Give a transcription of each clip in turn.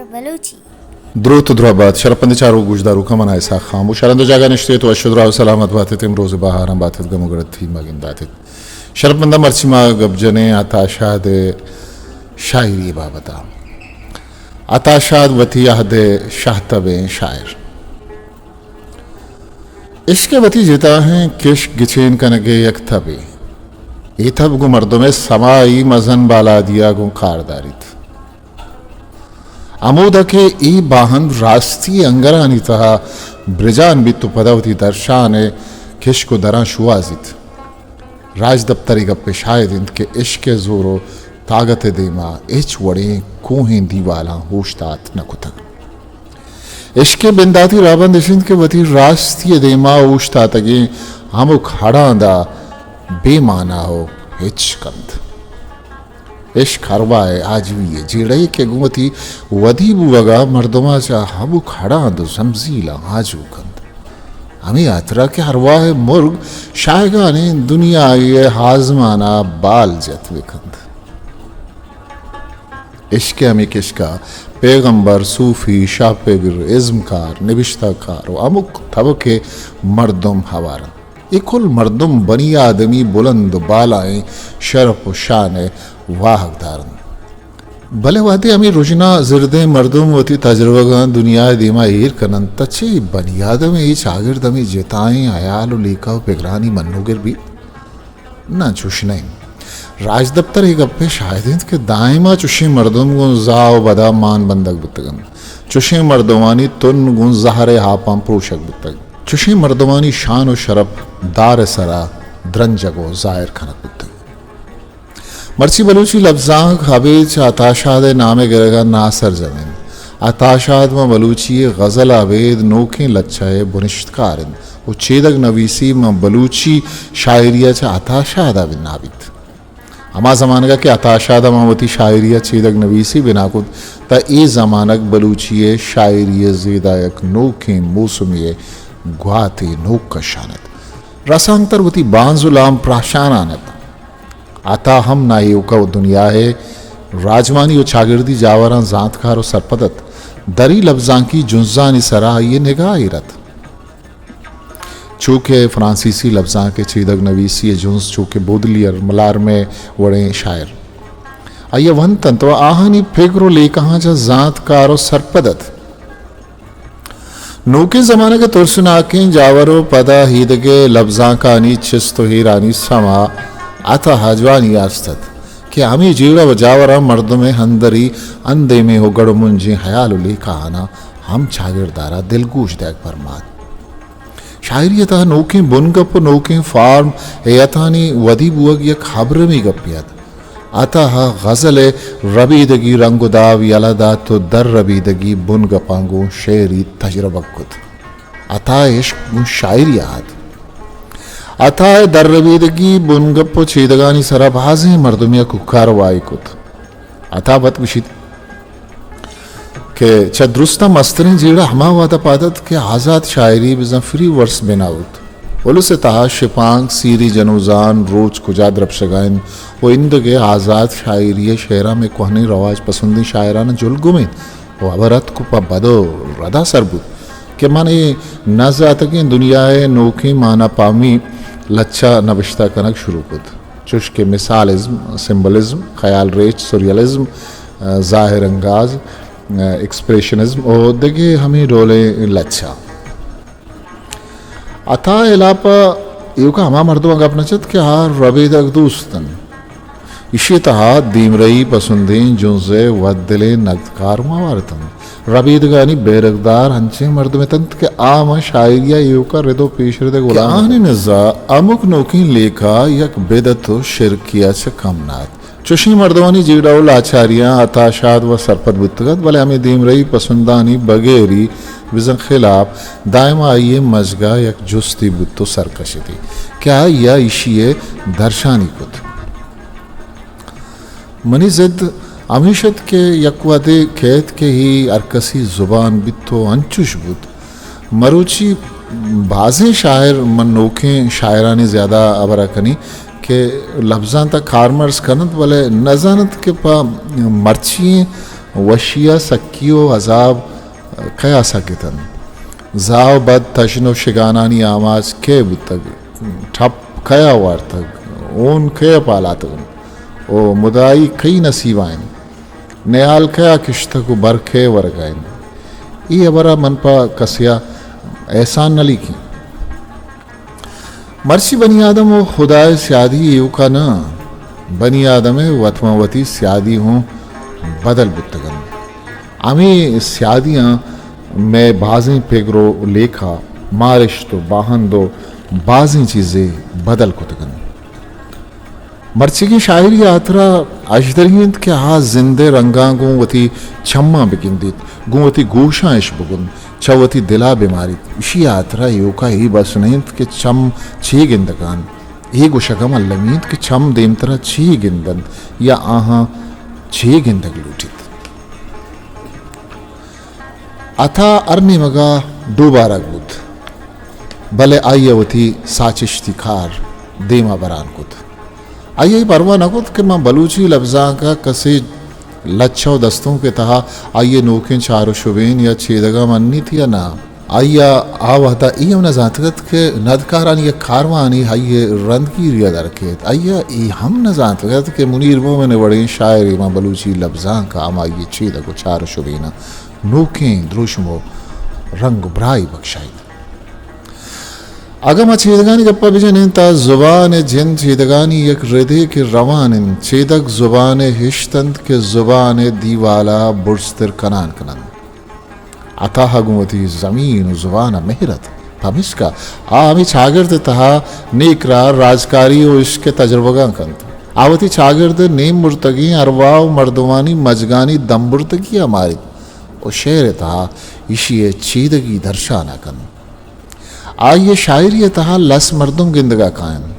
بلوچی۔ دروت و دراہ بات، شرپمندیں چاروک گوشداروکاں، من آ اسحاق خاموش، ہر ہند و جاگہ نشتیت و وش و دراہ و سلامت باتیت، امروز بہاراں باتیت، گم و گڑتی مہ گنداتیت۔ شرپمنداں، مرچی ما گپ جنیں عطا شاد ءِ شاعری ءِ بابت ءَ۔ عطا شاد وتی عہد ءِ شاہ تبیں شاعر۔ عشق ءِ وتی جتاہیں کشک گچین کنگ ءِ یک تبے۔ اے تب گوں مردم ءِ سمائی مزن بالادی ءَ گوں کار داریت۔ ہمودا کہ اے باہند راستی ءِ انگرانی تہا برجان بیت و پدا وتی درشان ءِ کشک و دراں شوہازیت۔ راجدپتر اے گپ ءِ شاہد انت کہ عشق ءِ زور و تاگت ءِ دیما ہچ وڑیں کوہیں دیوالاں اوشتات نہ کتگ۔ عشق ءِ بنداتی راہبند اش انت کہ وتی راستی ءِ دیما اوشتاتگیں ہمک ہڑاند ءَ بے مانا و ہچ کنت۔ عشق ارواہ ءِ آجوئی ءِ جیڑہ یے کہ گوں وتی ودی بوگ ءَ مردم ءَ چہ ہمک ہڑاند و زمزیلاں آجو کنت۔ ہمے ہاترا کہ ارواہ ءِ مرگ شاہگانیں دنیائی ءِ آزمان ءَ بال جت بہ کنت۔ عشق ءِ ہمے کشک ءَ پیغمبر، صوفی، شاہ پگر، ازمکار، نبشتہ کار و ہمک تبک ءِ مردم ہوار انت۔ اے کل مردم بنی آدمی بلند و بالائیں شرپ و شان ءِ واہگدار انت۔ بلے وہدے ہمے رژنا زردیں مردم وتی تجربگاں دنیا ءِ دیما ایر کن انت، تہ چے بنی آدم ءِ اے چاگرد ہمے جتائیں ہیال و لیکہ و پگرانی منوگر بیت؟ ناں، چوش نہ انت۔ راجدپتر اے گپ ءِ شاہد انت کہ دائما چوشیں مردم گوں زاہ و بدا مان بندگ بوتگ انت۔ چوشیں مردمانی تن گوں زہر ءِ ہاپاں پروشگ بوتگ۔ چوشیں مردمانی شان و شرپ دار ءِ سرا درنجگ و زاہر کنگ بوتگ۔ مرچی بلوچی لبزانک ابید چہ عطا شاد ءِ نام ءِ گرگ ءَ ناسرجم انت۔ عطا شاد ماں بلوچی ءِ غزل ءِ ابید نوکیں لچہ ءِ بنشتکار انت و چیدگ نویسی ماں بلوچی شاعری ءَ چہ عطا شاد ءَ بنا بیت۔ ہما زمانگ ءَ کہ عطا شاد ءَ ماں وتی شاعری ءَ چیدگ نویسی بنا کت، تہ اے زمانگ بلوچی ءِ شاعری ءِ زیدا یک نوکیں موسمے ءِ گواتے نوک کشان ات۔ رسانکتر وتی بانز و لام پراشانان ات۔ عطا ہم نہ ایوک ءَ دنیا ءِ راجمانی و چاگردی جاوراں زانتکار و سرپد ات۔ دری لبزانکی جنزانی سرا آئی ءِ نگاہ ایر ات۔ چو کہ فرانسیسی لبزانک ءِ چیدگ نویسی ءِ جنز، چو کہ بودلیئر، ملارمے وڑیں شاعر آئی ءَ ونت انت و آہانی پگر و لیکہاں چہ زانتکار و سرپد ات۔ نوکیں زمانگ ءِ ترسناکیں جاور و پدا ایدگہ لبزانکانی چست و ایرانی سما عطا ءَ جوانی است ات کہ ہمے جیڑہ و جاوراں مردم ءِ اندری اندیمیں و گڑ و منجیں ہیال و لیکہاناں ہم چاگرد ءَ را دلگوش دئیگ پرمات۔ شاعری ءِ تہا نوکیں بنگپ و نوکیں فارم ہیئتانی ودی بوگ یک ہبرمی گپے ات۔ عطا ءَ غزل ءِ ربیدگی رنگ و داب یلہ دات و در ربیدگی بنگپاں گوں شعری تجربگ کت۔ عطا ءِ عشق گوں شاعری ءَ ات۔ عطا ءِ در ربیدگی بنگپ و چیدگانی سرا بازیں مردمے ءَ کوکاروائی کت۔ عطا وت گوشیت کہ چہ درستاں مستریں جیڑہ ہما وہد ءَ پاد ات کہ آزات شاعری بزاں فری ورس بنا بوت۔ الس ءِ تہا شپانک، سیری جنوزان، روچ کجا درپشگ ءَ انت و ایندگہ آزات شاعری ءِ شعراں مئے کوہنیں رواج پسندیں شاعراناں جلگم انت و ہبر اتک و پہ بد و ردا سر بوت کہ من اے نہ زاتگیں دنیا ءِ نوکیں مانا پامی لچہ نبشتہ کنگ شروع کت۔ چوش کہ مثالزم، سمبلزم، خیال ریچ، سوریالزم، ء، ظاہر انگاز، ء، ایکسپریشنزم و دگہ ہمے ڈولیں لچہ۔ عطا ء ہلاپ ء ایوکا ہما مردماں گپ نہ جت کہ آ ربیدگ دوست انت۔ ایشی ء تہا دیمرئی پسندیں جنز ء وت دلیں نگدکار ہم ہوار اتنت۔ ربیدگانی بیرگدار انچیں مردم اتنت کہ آ ماں شاعری ء ایوکا رد و پیشرد ء کہ گلام آہانی نزا ہمک نوکیں لیکہ یک بدعت و شرکے ء چہ کم نہ ات۔ چوشیں مردمانی جیڑہ و لاچاریاں عطا شاد و سرپد بوتگ ات، بلے ہمے دیمرئی پسندانی بگیری بزاں خلاف دائم آئی ء مجگ ء یک جستے بوت و سرکشتی کہ آئی ء ایشی ء درشانی کت۔ منی زد ہمیش ات کہ یک وہدے کیت کہ اے ہرکسی زبان بیت و انچوش بوت۔ مروچی بازیں شاعر، من نوکیں شاعرانی زیادہ ہبرا کنی کہ لبزانت ء کارمرز کننت، بلے نزاننت کہ پہ مرچی وشی ء سکی و عذاب کیا سگتنت؟ زاہ و بد، تژن و شگانانی آماچ کئے بوتگ؟ ٹپ کیا وارتگ؟ ہون کئے پالاتگ انت؟ و مدائی کئی نصیبا انت؟ نیال کیا کشتگ و بر کئے ورگا انت؟ اے ہبرا من پہ کسیا احسان نہ لیکیں۔ مرچی بنی آدم و خدائے سیادی ایوکا نہ، بنی آدمے وت ماں وتی سیادی ہوں بدل بوتگ انت۔ ہمے سیادیاں مئے بازیں پگر و لیکھا، مارشت و باہند و بازیں چیزے بدل کتگ انت۔ مرچیگیں شاعری ء ہاترا اژدری انت کہ آ زند ء رنگاں گوں وتی چماں بگندیت، گوں وتی گوشاں اش بگند، چہ وتی دل ء بماریت۔ ایشی ء ہاترا ایوکا اے بس نہ انت کہ چم چے گندگ ء انت، اے گوشگ ہم المی انت کہ چم دیمترا چے گند انت یا آہاں چے گندگ لوٹیت۔ عطا ہر نیمگ ء ڈوبارگ بوت، بلے آئی ء وتی ساچشتی کار دیما بران کت۔ آئی ء اے پرواہ نہ کت کہ من بلوچی لبزانک ء کسے لچہ و دستونک ء تہا آئی ء نوکیں چار و شبین یا چیدگاں منیت یا نہ۔ آئی ء آ وہدا اے ہم نہ زانتگ ات کہ ندکارانی یک کاروانی آئی ء رندگیری ء در کیت۔ آئی ء اے ہم نہ زانتگ ات کہ منیر مومن ء وڑیں شاعرے ماں بلوچی لبزانک ء ہمائی ء چیدگ و چار و شبیناں نوکیں دروشم و رنگ و برائی بکشائیت۔ اگاں ما چیدگانی گپا بجنیں، تا زبان ء جند چیدگانی یک ردے کہ روان انت۔ چیدگ زبان ء ہشت انت کہ زبان ء دیوالا برزتر کنان کننت۔ عطا ء گوں وتی زمین و زبان ء مہر ات، پمیشکا آ ہمے چاگرد ء تہا نیکراہ، راجکاری و عشق ء تجربگاں کنت۔ آ وتی چاگرد ء نیم مرتگیں ارواہ و مردمانی مجگانی دمبرتگی ء ماریت و شعر ء تہا ایشی ء چیدگی درشان ء کنت۔ آئی ء شاعری ء تہا لس مردم گندگ ء کاینت۔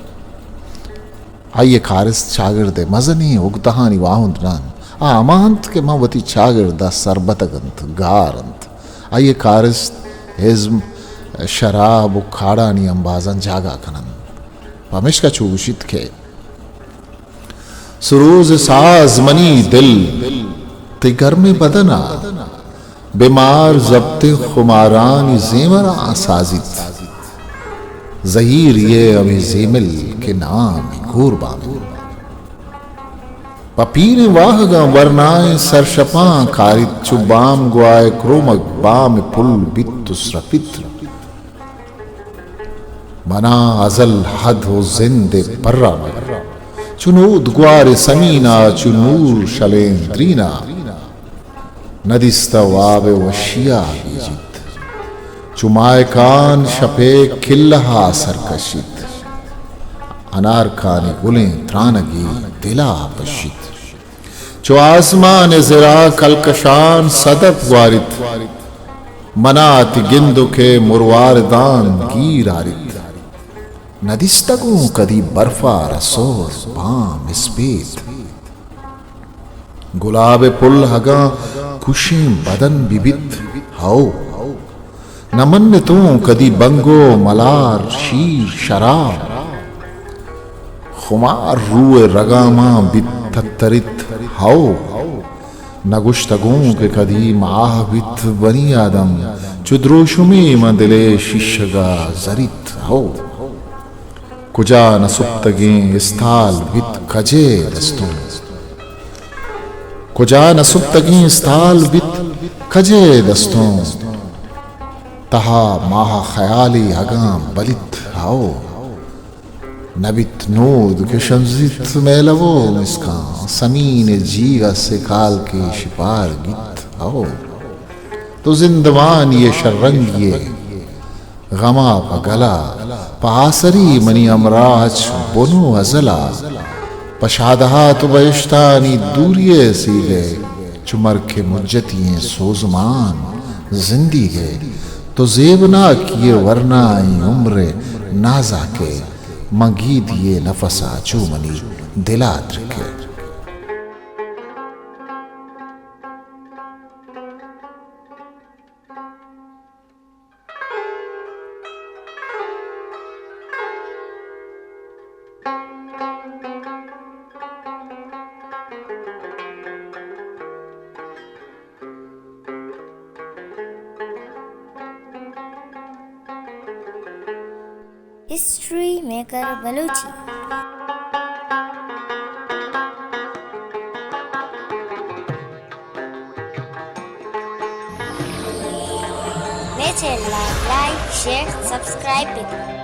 آئی ء کارست چاگرد ء مزنیں اگدہانی واہند نہ انت۔ آ ہما انت کہ ماں وتی چاگرد ء سربتگ انت، گار انت۔ آئی ء کارست ازم، شراب و کاڑانی امبازاں جاگہ کن انت۔ پمیشکا چو گوشیت کہ سروز ساز منی دل، تئی گرمیں بدن ء بہ مار، ضبطیں خمارانی زیمراں سازیت۔ زہیری ء ہمے زیمل کہ نامی گور بام انت۔ پہ پیریں واہگاں ورنائیں سرشپاں کاریت، چو بام گوائے کرومگ بام پل بیت و سرپیت۔ منا ازل حد و زند ء پرامگ، چو نود گوار سمینا، چو نور شلیں درینا۔ ندیستہ واب ء وشیا گیجیت، چو ماہکان شپ ء کلہا سر کشیت۔ انارکانی گلیں ترانگی دلا پشیت۔ چو آسمان ء زرا کلکشان صدف گواریت، منا تی گندک ء مرواردان گیر آریت۔ ندیستگوں کدی برفا رسور بام اسپیت۔ گلاب ء پل ہگاں کشیں بدن بہ بیت، ہئو۔ نہ منتوں کدی بنگو ملار شیر شراب۔ خمار روئے رگاماں بیت تتریت، ہئو۔ نہ گوشتگوں کہ کدی ماہ بیت بنی آدم، چو دروشمے ماں دلے شیشگا زریت، ہئو۔ کجا نہ سپتگیں استال بیت کجے دستوں، کجا نہ سپتگیں استال بیت کجے دستوں۔ تہا ماہ خیالی اگاں بلیت، ہئو۔ نہ بیت نود کہ شنزیت مئے لب و مسکاں، سمین جیگ ء سکال کہ شپار گیت، ہئو۔ تو زندمانی ء شررنگی ء غما پہ گلا، پہ آسری منی ہمراہ اچ بن و ازلا۔ پہ شادہات و بہشتانی دوری ء سیدے، چو مرک ء مجتی ایں سوزمان زندیگ ء۔ تو زیبناکی ء ورنائیں عمر ء نازاک ء، من گیدی ء نفس ء چو منی دل ء درک ء۔ ہسٹری میکر بلوچی۔ مئے چینل ءَ لائک، شیئر، سبسکرائب بہ کن۔